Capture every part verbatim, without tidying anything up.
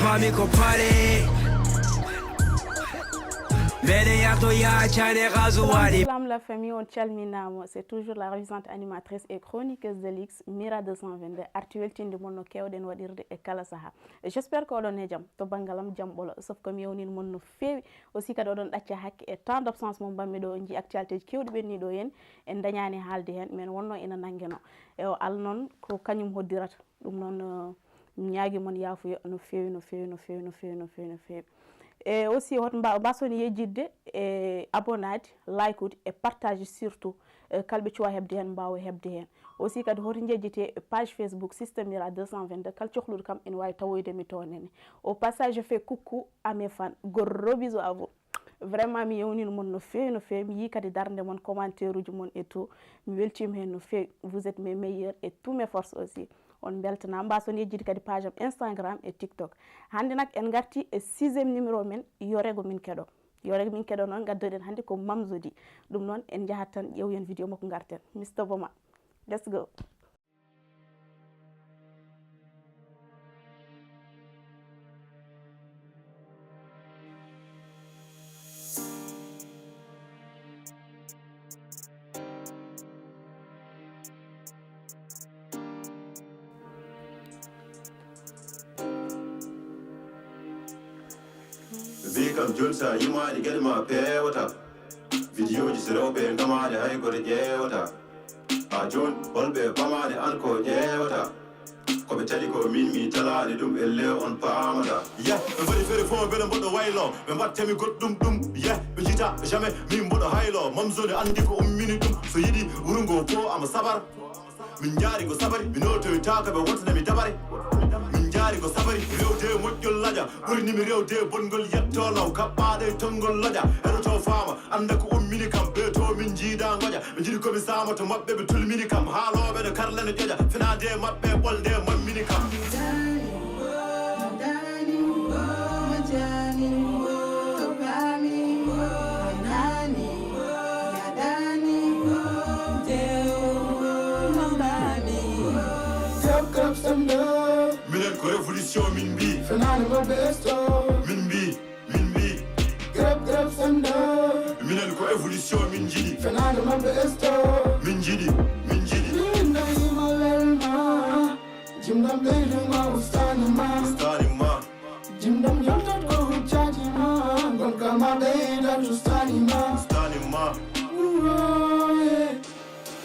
Mami ko pare. Mene yato ya chane gazuwari. Salam la famille, on calminama. C'est toujours la ravissante animatrice et chroniqueuse de l'X, Mira deux cent vingt-deux, arti weltinde mon no kewɗen waɗirde e kala saha. J'espère que oɗon e jam, to banngal am jam ɓolo, sauf que mi yewnin mon no feewi. Aussi kadi oɗon ɗacca hakke e temps d'absence mo mbanmi ɗo, on jii actualité ji kewɗi ɓenni ɗo yen, en dañani haalde hen, men wonno ina nanngeno. E o Alla noon ko kañum hoddirata. Ɗum noon, eh, mi ñaagi mon yaafuya no feewi, no feewi, no feewi, no feewi, no feewi, no feewi. E aussi hot mba-, mbason yejjitde e abonnaade, like ude e partage surtout. Eh, kala ɓe cuwa heɓde heen, mbaawa heɓde heen. Aussi kadi hoto njejjite e page Facebook Système Mira deux cent vingt-deux, kala cohluɗo kam ene waawi tawoyde mi toon nene. Au passage, je fais coucou à mes fans. Gros bisous à vous. Vraiment, mi yewnino mon no feewi, no feewi. Mi yii kadi darnde mon, commentaire uji mon et tout. Mi weltiima heen no feewi. Vous êtes mes meilleurs et tous mes forces aussi. On mbeltanaama. Mbason yejjitde kadi page am Instagram e TikTok. Hannde nak en ngarti e sixième numéro men, Yorego min keɗo. Yorego min keɗo noon, ngaddoɗen hannde ko Mamzodi. Ɗum noon en njahat tan ƴeewen vidéo makko ngarten. Mister Boma. Let's go. Ɓe mbi kam joni sa yimaani geɗe ma peewata. Vidéoji so rewɓe ngamaani hay goto ƴeewata. Ha joni holɓe pamaani an ko ƴeewata. Ko ɓe tali ko min mi talaani ɗum elle on paamata. Yeh ɓe mbaɗi fere fof beele mboɗo waylo ɓe mbattemi goɗɗum ɗum yeh ɓe jita jamais min mboɗo haylo Mamzodi anndi ko ummini ɗum so yiɗi wuro ngo fof ama sabar. Min njaari ko sabari mi notoytaaka ɓe wontanami dabare. Min njaari ko sabari rewde moƴƴol laƴa ɓurinimi rewde bongol yetto law kaɓɓaaɗo e tonngol loƴa heɗoto faama annda ko ummini kam ɓe to min njiida ngoƴa ɓe njiɗi komi saama to maɓɓe ɓe tulmini kam haalooɓe no karla no ƴoƴa fenaande maɓɓe ɓolde mammini kam. Minen ko révolution min mbi. Fenaande maɓɓe esto. Min mbi, min mbi. Grab grab sanda. Minen ko évolution min njiɗi. Fenaande maɓɓe esto. Min njiɗi, min njiɗi. Min dayima welma. Jimɗam ɓeyduma ustani ma. Ustani ma. Jimɗam yoltat ko hujjaji ma. Gonka ma ɓeyda ustani ma. Ustani ma.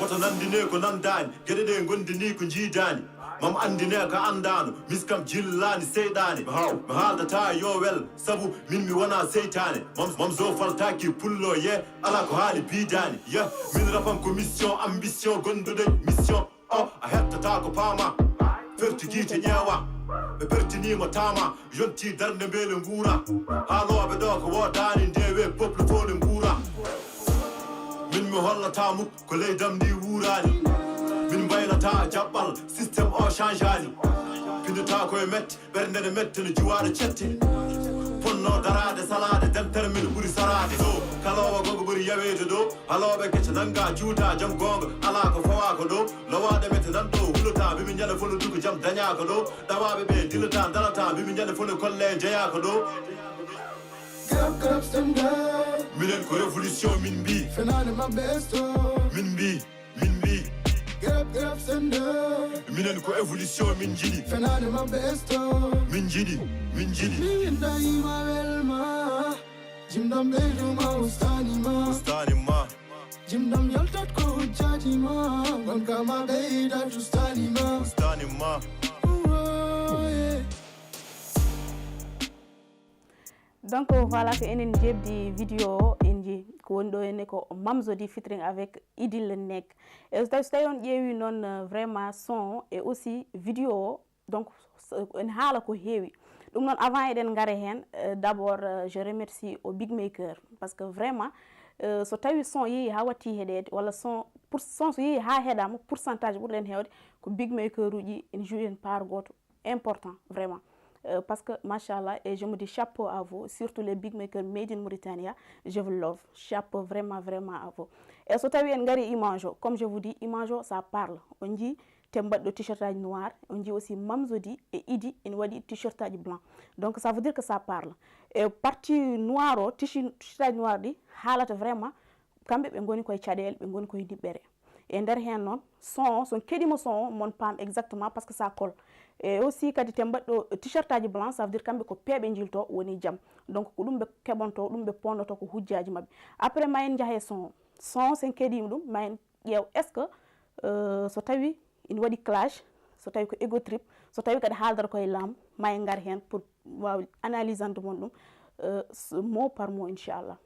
Woto nanndine ko nanndaani, geɗe ɗe ngonndi ni ko njiidaani. Mam anndine ko anndaano, miskam jillaani seyɗaani. Mi haaldataa yo wel, sabu min mi wonaa seytaane. Mam, mam zo faltaaki pullo ye, alaa ko haali biidaani. Yeh, min rapam ko mission, ambition, gonduɗen mission. O a hettata ko paama. Ferti giite ƴeewa. Ɓe pertiniima taama. Yonti darnde mbeele nguura. Haalooɓe ɗo ko woodaani ndewe peuple fof ne nguura. Min mi hollata muk ko leydam ndi wuuraani. Min mbaylata jaɓɓal système o changeaani. Pindata ko e mette. Ɓernde ne metti no juwaaɗo cette. Ponno daraade salaade dentere min ɓuri saraade ɗo. Kaloowo gogo ɓuri yaweede ɗo. Halooɓe kecce nannga juuta jam goonga alaa ko fawaa ko ɗo. Lowaaɗo mette nan ɗo hulata mbimi ñande fof no duko jam dañaa ko ɗo. Ɗawaaɓe ɓe dilata darata mbimi ñande fof no kolle jeyaa ko ɗo. Grab grab senda. Minen ko révolution min mbi. Fenaande maɓɓe esto. Min mbi. Min mbi. Grab grab sende. Minen ko évolution min njiɗi. Fenaande maɓɓe esto. Min njiɗi, min njiɗi. Min dayima welma. Jimɗam ɓeyduma ustani ma. Ustani ma. Jimɗam yoltat ko hujjaji ma. Gonka ma ɓeydat ustani ma. Ustani ma. Uwoye. Donc voilà, ko enen jebdi vidéo o, en jii ko woni ɗo henne ko Mamzodi featuring avec Idil Nek. E so tawi, so tawi on ƴeewi noon, euh, vraiment son et aussi vidéo o, donc en haala ko heewi. Ɗum noon avant eɗen ngara heen, euh, d'abord, euh, je remercie au Big Maker parce que vraiment, euh, so tawi son yeehi haa watti heɗeede walla son, pour, son so yeehi haa heɗaama, pourcentage ɓurɗen heewde ko Big Maker uji ene joue heen part gooto important vraiment. Euh, parce que machallah, et je me dis chapeau à vous, surtout les big makers made in Mauritania. Je vous love, chapeau vraiment, vraiment à vous. Et so tawi en ngari image o, comme je vous dis, image o ça parle. On dit te mbaɗɗo t-shirtaji noir, on jii aussi Mamzodi e Idi ene waɗi t-shirtaji blanc. Donc ça veut dire que ça parle. E parti noir o, t-shirt- t-shirtaji noir ɗi haalata vraiment kamɓe ɓe ngoni koye caɗele, ɓe ngoni koye niɓɓere. E nder heen noon, son o, so on keɗiima son o, mon paam exactement parce que ça colle. E aussi kadi te mbaɗɗo t-shirtaji blanc, ça veut dire kamɓe ko peeɓe njilto woni jam. Donc ko ɗum ɓe keɓonto, ɗum ɓe ponnoto ko hujjaji maɓɓe. Après ma en njaha e son o. Son o, so en keɗiima ɗum, ma en ƴeew est-ce que euh, so tawi ina waɗi clash, so tawi ko ego trip, so tawi kadi haaldata koye laam, ma en ngar heen pour waaw analysande mon ɗum euh, s- mot par mot, inchallah.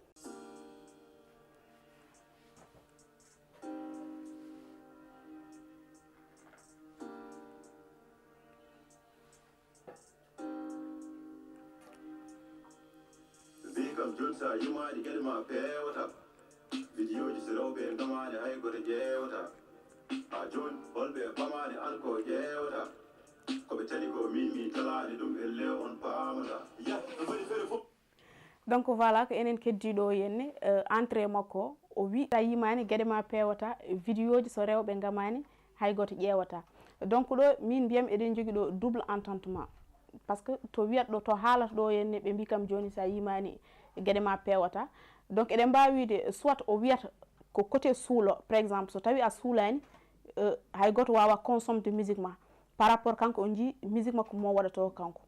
Mbi kam joni sa yimaani geɗe ma peewata. Vidéoji so rewɓe e ngamaani hay goto ƴeewata. Ha joni holɓe e pamaani an ko ƴeewata. Ko ɓe tali ko min mi talaani ɗum elle on paamata. Yah, ɓe mbaɗi feere fof. Donc voilà, ko enen keddiɗo o henne euh, entrée makko, o wi sa yimani gueɗe ma pewata, vidéoji so rewɓe ngamani hay goto ƴeewata. Donc ɗo min mbiyam eɗen jogui ɗo double entendement, parce que to wiyat ɗo, to haalata ɗo henne, ɓe mbi kam joni sa yimani gueɗe ma pewata. Donc eɗen mbawi wide soit o wiyata ko côté suulo, par exemple so tawi a suulani euh, hay goto wawa consomme de musique ma, par rapport kanko o jii musique makko mo waɗata o kanko.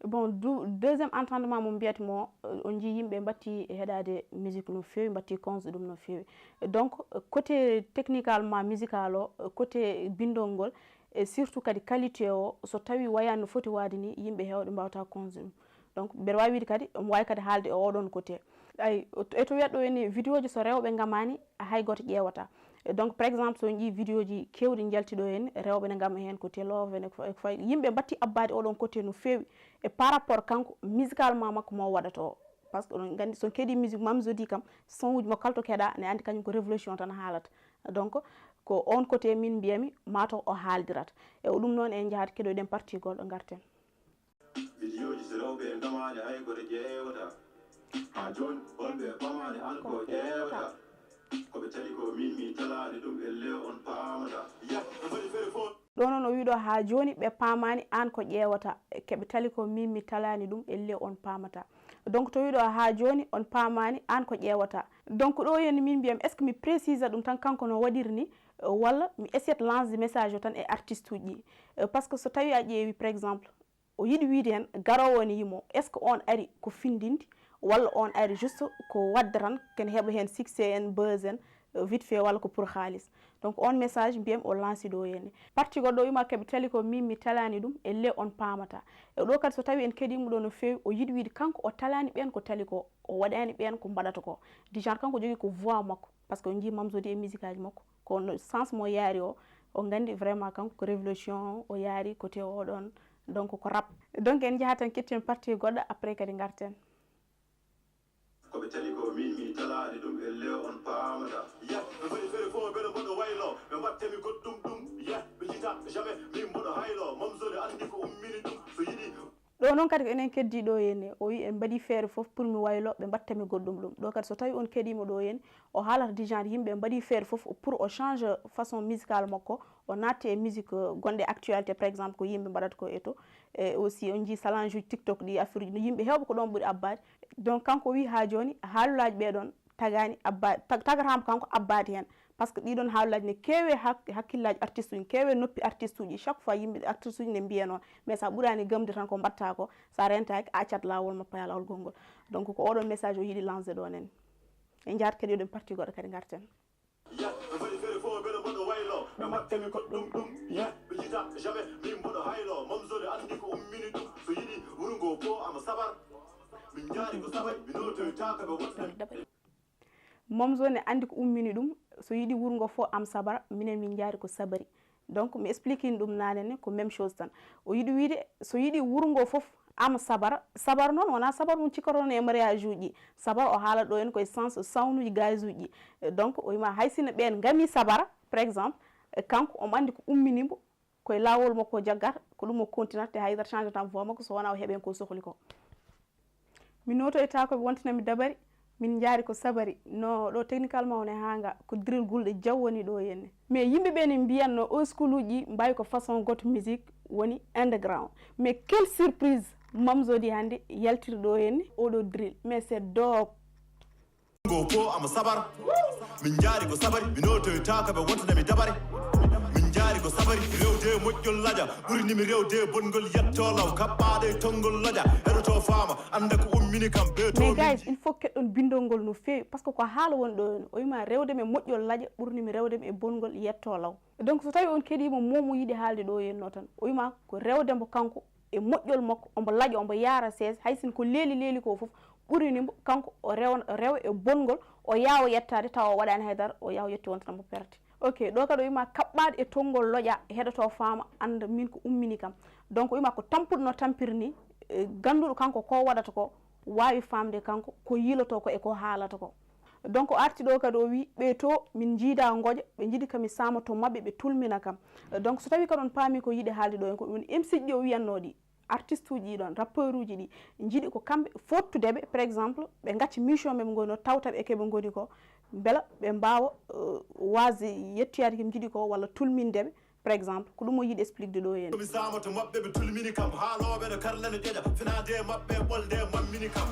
Bon, du, deuxième entendement mo mbiyat mo euh, o jii yimɓe mbatti heɗade musique no fewi, mbatti conse ɗum no fewi. Donc euh, côté technicalement musical o euh, côté bindol ngol, e surtout kadi qualité o, so tawi wayani no foti wade ni, yimɓe hewɓe mbawata conse ɗum. Donc mbeɗa wawi wide kadi omo wawi kadi haalde e oɗon côté. Ay, e to wiyat ɗo henne vidéoji so rewɓe ngamani hay goto ƴeewata. Donc par exemple so en ƴii vidéoji kewɗi jalti ɗo henne, rewɓe ne ngama heen ko telove ne ko fay yimɓe mbatti abbade oɗon côté no fewi. E par rapport kanko musicalement makko mo waɗata o, parce que oɗon gandi son keeɗi musique Mamzodi kam, son uji mo kalto keeɗa ne andi kañum ko révolution tan haalata. Donc ko on côté min mbiyami mataw o haaldirata. E o ɗum noon en jahat keɗoɗen partie goɗɗo garten. Vidéoji so rewɓe e ngamaani hay goto ƴeewata. Ha joni holɓe e pamaani an ko ƴeewata. Ko ɓe tali ko min mi talaani ɗum elle on paamata. Yah, ɓe mbaɗi feere fof. Ɗo noon o wiɗo ha joni ɓe pamani an ko ƴeewata, keɓe tali ko min mi talani ɗum elle on pamata. Donc to wiɗo ha joni on pamani an ko ƴeewata. Donc ɗo henne min mbiyam est ce que mi précisa ɗum tan kanko no waɗiri ni, walla mi essayat lance message o tan e artiste uji ɗi. Parce que so tawi a ƴeewi par exemple o yiɗi wiide heen garoowo ene yimo, est ce que on ari ko findinde walla on ari juste ko waɗde tan ken heɓa heen succès en, buzz en vite fait walla ko pour haalis? Donc on message mbiyam o lanci ɗo henne. Parti goɗɗo o wima keɓe tali ko min mi talani ɗum elle on pamata. E ɗo kadi so tawi en keɗimo ɗo no fewi o yiɗi wiide kanko o talani ɓen ko tali ko, o waɗani ɓen ko mbaɗata ko. Du genre kanko jogui ko voix makko, parce que on jii Mamzodi e musique aji makko ko no sens mo yaari o. On gandi vraiment kanko ko révolution o yaari côté oɗon. Donc ko rap. Donc en jahat tan ketten partie goɗɗo après kadi garten. Ko ɓe tali ko min mi talaani ɗum elle on paamata. Yah, ɓe mbaɗi feere fof mbeɗa mboɗo waylo, ɓe mbattami goɗɗum ɗum. Yah, ɓe jita jamais min mboɗo haylo, Mamzodi andi ko ummini ɗum so yiɗi. Ɗo noon kadi ko enen keddi ɗo henne, o wi en mbaɗi feere fof pour mi waylo, ɓe mbattami goɗɗum ɗum. Ɗo kadi so tawi on keɗimo ɗo henne, o haalata du genre yimɓe mbaɗi feere fof pour o change façon musical makko, o natti e musique gonɗe actualité par exemple ko yimɓe mbaɗata ko e to. E aussi on jii salange uji tiktok ɗi affaire uji no yimɓe hewɓe ko ɗon ɓuuri abbade. Donc kanko o wi ha joni haalulaji ɓe ɗon tagani abba tag- tagatamo kanko abbade hen, parce que ɗiɗon haalulaji ne keewe hak- hakkillaji artiste uji, keewe noppi artiste uji, chaque fois yimɓe artiste uji ne mbiya noon. Mais sa ɓurani gamde tan ko mbatta ko, sa rentaki a accat lawol ma paya lawol gongol. Donc ko oɗon message o yiɗi lancé ɗo nen. En jahat kadi oɗen parti goɗɗo kadi garten. Yah, ɓe mbaɗi feere fof mbeɗa mboɗo waylo, ɓe mbattami goɗɗum ɗum. Yah, ɓe jita jamais min mboɗo haylo, Mamzodi andi ko ummini ɗum. So yiɗi wuro ngo fof ama sabar, min jaari ko sabari, mi notoyta ko ɓe waɗɗani. Momzo ne andi ko ummini ɗum, so yiɗi wuro ngo fof am sabara, minen min jaari ko sabari. Donc mi expliquini ɗum naane ne ko même chose tan. O yiɗi wiide so yiɗi wuro ngo fof am sabar, sabar noon wona sabar mum cikkotono e mariage uji ɗi. Sabar o haala ɗo en koye sens sawnuji gaz uji ɗi. Donc o wima hay sinno ɓen ngami sabar par exemple, kanko omo andi ko umminimo, koye lawol makko o jaggata, ko ɗum o continata te haydara changata voix makko so wona o heɓen ko sohli ko. Mi notoyta ko ɓe wontanami dabari, Min njaari ko sabari no ɗo techniquement woni haa nga ko drill gulɗe jaw woni ɗo henne. Mais yimɓe ɓe ne mbiyanno o school uji mbawi ko façon goto musique woni underground. Mais quelle surprise Mamzo di hannde yaltiri ɗo henne oɗo drill. Mais c'est dope. Go po ama sabar. Min njaari ko sabari mi notoyta ko ɓe wontanami dabare. Min njaari ko sabari rewde moƴƴol laƴa ɓurni mi rewde bongol yetto law kaɓɓaɗe tonngol laƴa heɗoto faama annda ko ummini kam ɓe to Mais guys, il faut keɗɗon bindol ngol no feewi parce que ko haala woni ɗo henne. O wima rewde mi e moƴƴol laƴa ɓurni mi rewde mi e bongol yetto law. Donc so tawi on keɗima mo mo yiɗi haalde ɗo henno tan o wima ko rewde mbo kanko e moƴƴol makko, ombo laƴa, ombo yaara sees, hay sin ko leeli leeli ko fof ɓurini mbo kanko o rewa, rewa e bongol, o yaawa yettaade tawa o waɗaani haydara, o yaawa yetti wonta mo perte. Ok, ɗo kadi o wima kaɓɓaade e tonngol loƴa heɗoto faama annda min ko ummini kam. Donc o wima ko tampuɗo no tampiri ni, eh, gannduɗo kanko ko waɗata ko waawi faamde kanko ko yiiloto ko e ko haalata ko. Donc o arti ɗo kadi o wi ɓe to min jiida ngoƴa ɓe jiɗi kami saama to maɓɓe ɓe tulmina kam. Donc so tawi kadi on paami ko yiɗi haalde ɗo en ko ɗum M C ji ɗi o wiyanno ɗi, artiste uji ɗi ɗon rappeur uji ɗi jiɗi ko kamɓe fottudeɓe par exemple ɓe gacca mission ɓe ɓe goni o tawtaɓe e keɓe goni ko, beela ɓe mbawa, euh, wasde yettoyade koɓe jiɗi ko walla tulmindeɓe. Par exemple ko ɗum o yiɗi expliquede ɗo henna. Mi saama to maɓɓe ɓe tulmini kam haalooɓe no karla no ƴeƴa finade maɓɓe ɓolde mammini kam.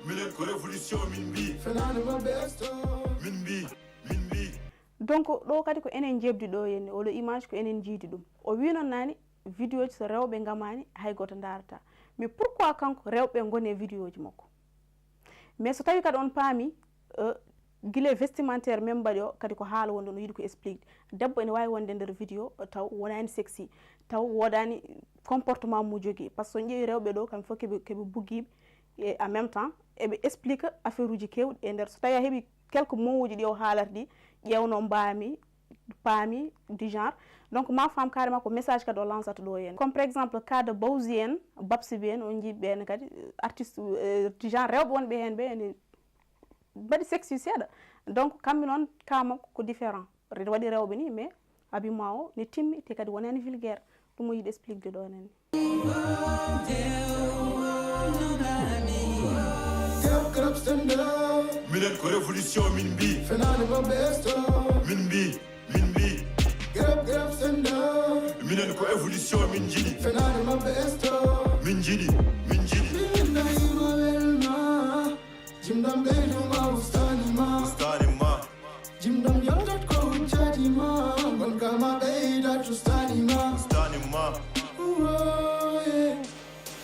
Minen ko révolution min mbi. Finade maɓɓe esto. Min mbi. Min mbi. Donc ɗo kadi ko enen jebdi ɗo henni oɗo image ko enen jiidi ɗum. O wi noon naani vidéo ji so rewɓe ngamani hay goto darata. Mais pourquoi kanko rewɓe ngoni e vidéo ji makko? Mais so tawi kadi on paami, euh, gila vestimentaire men mbaɗi o kadi ko haala wonde no yiɗi ko expliquede. Debbo ene wawi wonde nder vidéo taw wonani sexy, taw wodani comportement mo jogui parce que so ƴeewi rewɓe ɗo kamɓe fof keɓe keɓe buggiɓe. E en même temps eɓe explique affaire uji kewɗi e nder so tawi a heeɓi quelque mot uji ɗi o haalata ɗi ƴewno mbami paami du genre. Donc ma femme carrément ko message kadi o lancata ɗo henna comme par exemple cas de bawsi en babsi ɓe en on jii ɓen kadi artiste, euh, du genre rewɓe wonɓe hen ɓe ene mbaɗi sexy seeɗa. Donc kamɓe noon cas makko ko différent. Ene waɗi rewɓe ni mais habillement o ne timmi te kadi wonani vulgaire. Ɗum o yiɗi expliquede ɗo henna. Minen ko révolution min mbi. Finade maɓɓe esto. Min mbi. Min mbi. Grab grab senda. Minen ko évolution min jiɗi. Finade maɓɓe esto. Min jiɗi. Min jiɗi. Min nayi mo welma. Jimɗam ɓeyduma ustani ma. Ustani ma. Jimɗam yaltat ko hujjaji ma. Gonka ma ɓeydat ustani ma. Ustani ma.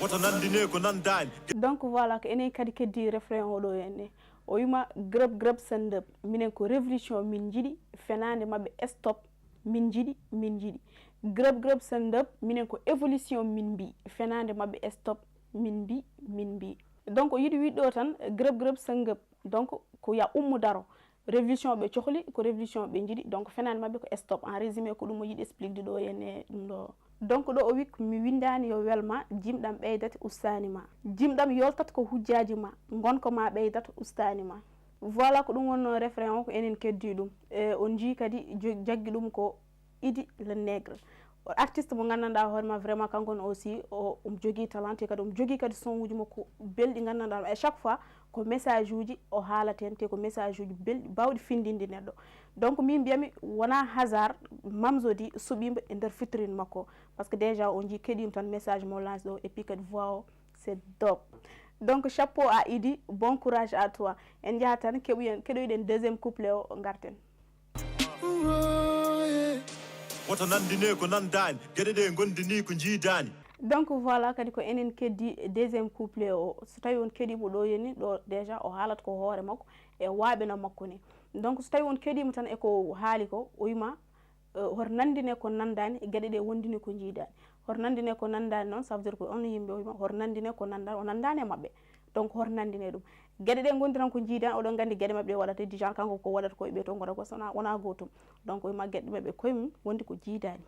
Woto nandine ko nandani. Donc voilà ko enen kadi keddi refrain o ɗo henne. O wima grub grub send up minen ko révolution min jiɗi. Fenade maɓɓe stop min jiɗi min jiɗi. Grub grub send up minen ko évolution min mbi. Fenade maɓɓe stop min mbi min mbi. Donc o yiɗi wiɗɗo tan grub grub send up donc ko ya ummu daro. Révolution ɓe cohli ko révolution ɓe jiɗi donc fenade maɓɓe ko stop en résumé ko ɗum o yiɗi expliquede ɗo henne ɗum ɗo. Donc ɗo o wi mi windani yo welma jimɗam ɓeydata ustani ma. Jimɗam yoltat ko hujjaji ma. Gonka ma ɓeydata ustani ma. Voilà ko ɗum wonno refrain o ko enen keddi ɗum. E on jii kadi jaggi ɗum ko Idy le Nègre. Artiste mo gandanɗa hoorema vraiment kanko ne aussi o omo jogui talent te kadi omo jogui kadi son uji makko belɗi gandanɗa e chaque fois ko message uji o haalata hen te ko message uji belɗi bawɗi findinde neɗɗo. Donc min mbiyami wona hasard Mamzo di suɓimo e nder featuring makko. Parce que déjà on jii keɗima tan message mo lance ɗo et puis kadi voix o c'est dope. Donc chapeau à Idy, bon courage à toi. En jahat tan keɗoyen keɗoyɗen deuxième couplet o garten. Woto nandine ko nandani. Geɗe ɗe gondini ko jiidani. Donc voilà kadi ko enen keddi deuxième couplet o so tawi on keɗimo ɗo henni ɗo déjà o haalat ko hoore makko e waɓeno makko ni. Donc so tawi on keɗimo tan eko haali ko o wima hoto nandine ko nandani e geɗe ɗe wondini ko jiidani. Hoto nandine ko nandani noon ça veut dire ko on yimɓe o wima hoto nandine ko nandani o nandani e maɓɓe. Donc hoto nanndine ɗum. Geɗe ɗe ngondi tan ko jiidaani, oɗon nganndi geɗe maɓɓe ɗe waɗata, du genre kanko ko waɗata ko e ɓe to ngona ko sona, wona gootum. Donc ma geɗe maɓɓe koye mum wondi ko jiidaani.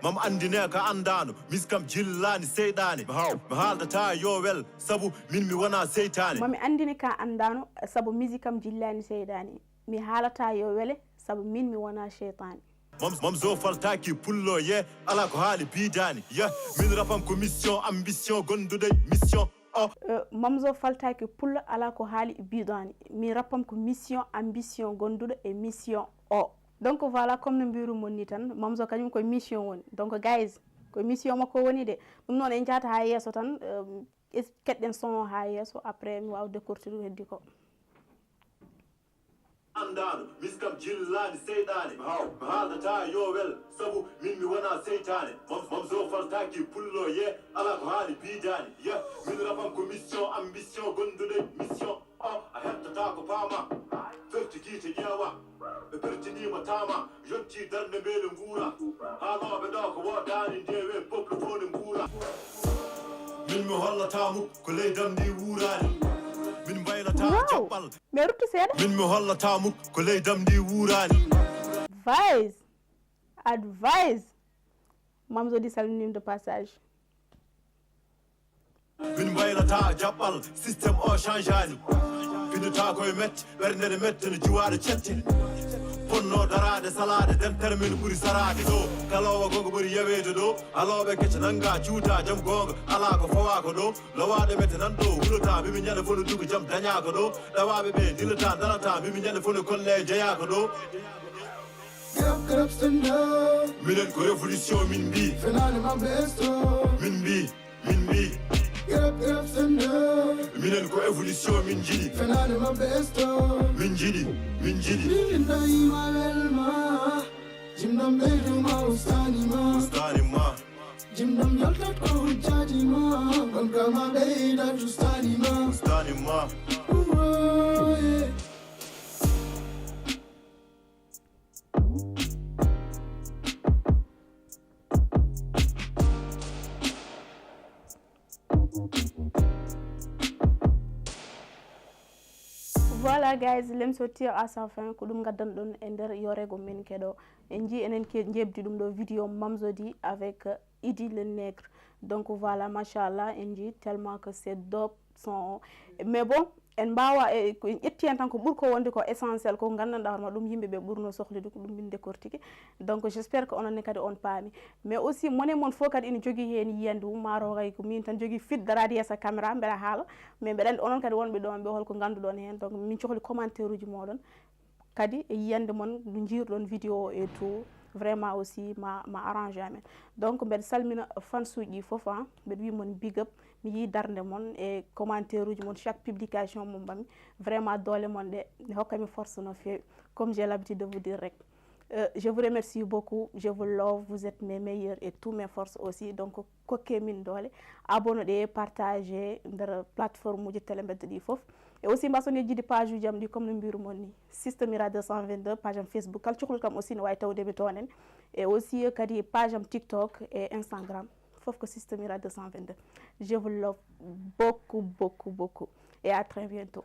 Mam anndine ka anndaano, mis kam jillaani seyɗaane. Mi haw, mi haaldata yo wel, sabu min mi wona seytaane. Mami anndine ka anndaano, sabu misi kam jillaani seyɗaane. Mi haalata yo wele, sabu min mi wona seytaane. Mam, mam zo faltaki pullo ye, ala ko haali biidaani. Ye, min rapam ko mission, ambition, gondude mission. Oh. Euh, Mamzo faltaki pullo ala ko haali biidaani. Mi rappam ko mission, ambition, gonduɗo e mission o. Donc voilà, comme no mbiru mon ni tan, Mamzo kañum koye mission woni. Donc guys, koye mission makko woni de. Ɗum noon en jahata ha yeeso tan, euh, es-, keɗɗen son o ha yeeso, après mi wawa décortiquer heddi ko. Anndaano, mis kam jillaani seyɗaane. Mi haw, mi haaldata yo wel, sabu min mi wona seytaane. Mam, mam zo faltaki pullo ye, ala ko haali biidaani. Ye, min rapam ko mission, ambition, gondude mission. O, a heɓtata ko paama. Ferti kiite ƴeewa, ɓe pertiniima taama. Yonti darnde mbeele nguura. Haalooɓe ɗo ko woodaani ndewe peuple fof ne nguura. Min mi hollata muk ko ley damndi wuuraani. Min mbaylata Wow. jaɓɓal. Mais ruttu seeɗa. Min mi hollata muk ko ley damndi wuuraani. Vice. Advice. Mamzo di salminim de passage. Min mbaylata jaɓɓal, système o changeani. Findata koye mette, ɓernde ne mette no juwaade cette. Ponno daraade, salaade, dentere men ɓuri saraade ɗo. Kala o gongo ɓuri yaweede ɗo. Alooɓe kecce nanga cuuta jam goonga, ala ko fawa ko ɗo. Lowaaɗo mette nan ɗo, wulata, mimi ñande fof no dugu jam daña ko ɗo. Ɗawaaɓe ɓe ndilata, darata, mimi ñande fof no kolle jeya ko ɗo. Get up, get up, stand up. Minen ko révolution min mbi. Fenaande maɓɓe esto. Min mbi, min mbi. Get up, get up, stand up. Minen ko évolution min njiɗi. Fenaande maɓɓe esto. Min njiɗi, min njiɗi. Min dayima welma. Jimɗam ɓeyduma ustani ma. Ustani ma. Jimɗam yoltat ko hujjaji ma. Gonka ma ɓeydat ustani ma. Ustani ma. Uwoye. Voilà guys, l'émission tire à sa fin, ko ɗum gaddanɗon e nder yorego men keɗo. En jii enen ke jebdi ɗum ɗo vidéo Mamzo di avec Idi le Nègre. Donc voilà, machallah, en jii tellement que c'est dope son. Mais bon, en mbawa e ko en ƴetti hen tan ko ɓuri ko wonde ko essentiel ko gandanɗa hoorema ɗum yimɓe ɓe ɓurno sohlude ko ɗum min décortiquer. Donc j'espère que onon ne kadi on paami. Mais aussi mone mon fof kadi ina jogii hen yiyande mum, mataw kay ko min tan jogii fit daraade yeeso caméra mbeɗa haala. Mais mbeɗa andi onon kadi wonɓe ɗon ɓe holko ganduɗon hen. Donc min cohli commentaire uji moɗon. Kadi e yiyande mon no jiiruɗon vidéo o et tout, vraiment aussi ma, ma arrange amen. Donc mbeɗa salmina fans uji ɗi fof, hein, mbeɗa wi mon big up. Mi yii darnde mon e commentaire uji mon, chaque publication mo mbaɗmi, vraiment doole mon ɗe ne hokka mi force no feewi, comme j'ai l'habitude de vous dire rek. Euh, je vous remercie beaucoup, je vous love, vous êtes mes meilleurs et tous mes forces aussi. Donc kokke min doole, abonné ɗe, partagé nder plateforme uji télé mbedda ɗi fof. Et aussi mbason yejjide page uji am ɗi, comme no mbiru mon ni, Sister Mira deux cent vingt-deux, page am Facebook, kala cohluɗo kam aussi ne wawi tawde mi toon en. Et aussi kadi page am TikTok et Instagram, fof ko Sister Mira deux cent vingt-deux. Je vous love beaucoup, beaucoup, beaucoup et à très bientôt.